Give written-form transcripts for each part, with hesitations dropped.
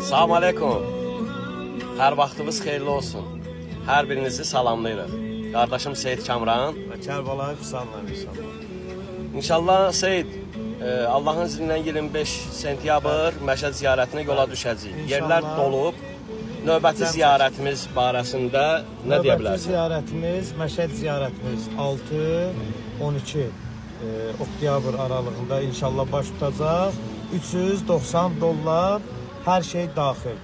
Salam aleykum. Hər vaxtınız xeyirli olsun. Hər birinizi salamlayırıq. Qardaşım Seyid Kamran. Və Kərbəlayı Füsanla inşallah. İnşallah Seyid, Allahın izni ilə 25 sentyabr Məşəd ziyarətinə yola düşəcəyik. İnşallah. Yerlər dolub. Növbəti ziyarətimiz barəsində nə deyə Növbəti bilərsən? ziyarətimiz, Məşəd ziyarətimiz 6-12 oktyabr aralığında inşallah baş tutacaq. 390 dollar hər şey daxil.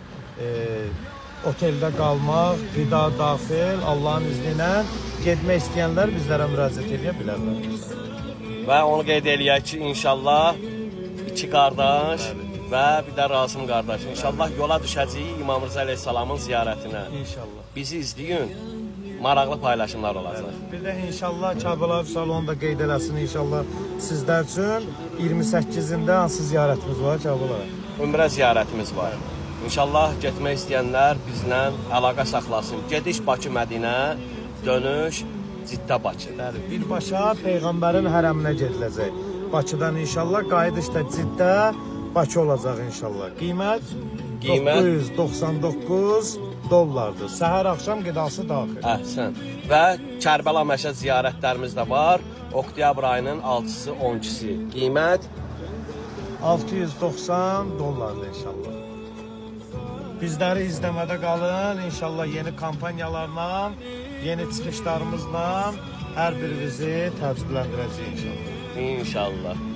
Oteldə qalmaq, qida daxil, Allahın izni ilə getmək istəyənlər bizlərə müraciət edə bilərlər. Və onu qeyd eləyək ki, inşallah iki qardaş və bir də Rasim qardaş. İnşallah yola düşəcəyik İmam Rıza əleyhissalamın ziyarətinə. İnşallah. Bizi izləyin. Maraqlı paylaşımlar olacaq. Bir də inşallah Kərbəlayı Füsalonu da qeyd eləsin inşallah sizlər üçün 28-də hansı ziyarətimiz var Kərbəlayı? Ümrə ziyarətimiz var. İnşallah getmək istəyənlər bizlə əlaqə saxlasın. Gediş Bakı Mədinə, dönüş Ciddə Bakı. Bəli, birbaşa Peyğəmbərin hərəminə gediləcək. Bakıdan inşallah qayıdış da Ciddə Bakı olacaq inşallah. Qiymət Qiymət? 999 dollardır. Səhər axşam qidası daxil. Əhsən. Və Kərbəla Məşəd ziyarətlərimiz də var. Oktyabr ayının 6-sı, 12-si. Qiymət 690 dollardır inşallah. Bizləri izləmədə qalın. İnşallah yeni kampaniyalarla, yeni çıxışlarımızla hər birinizi təəccübləndirəcəyik inşallah. İnşallah.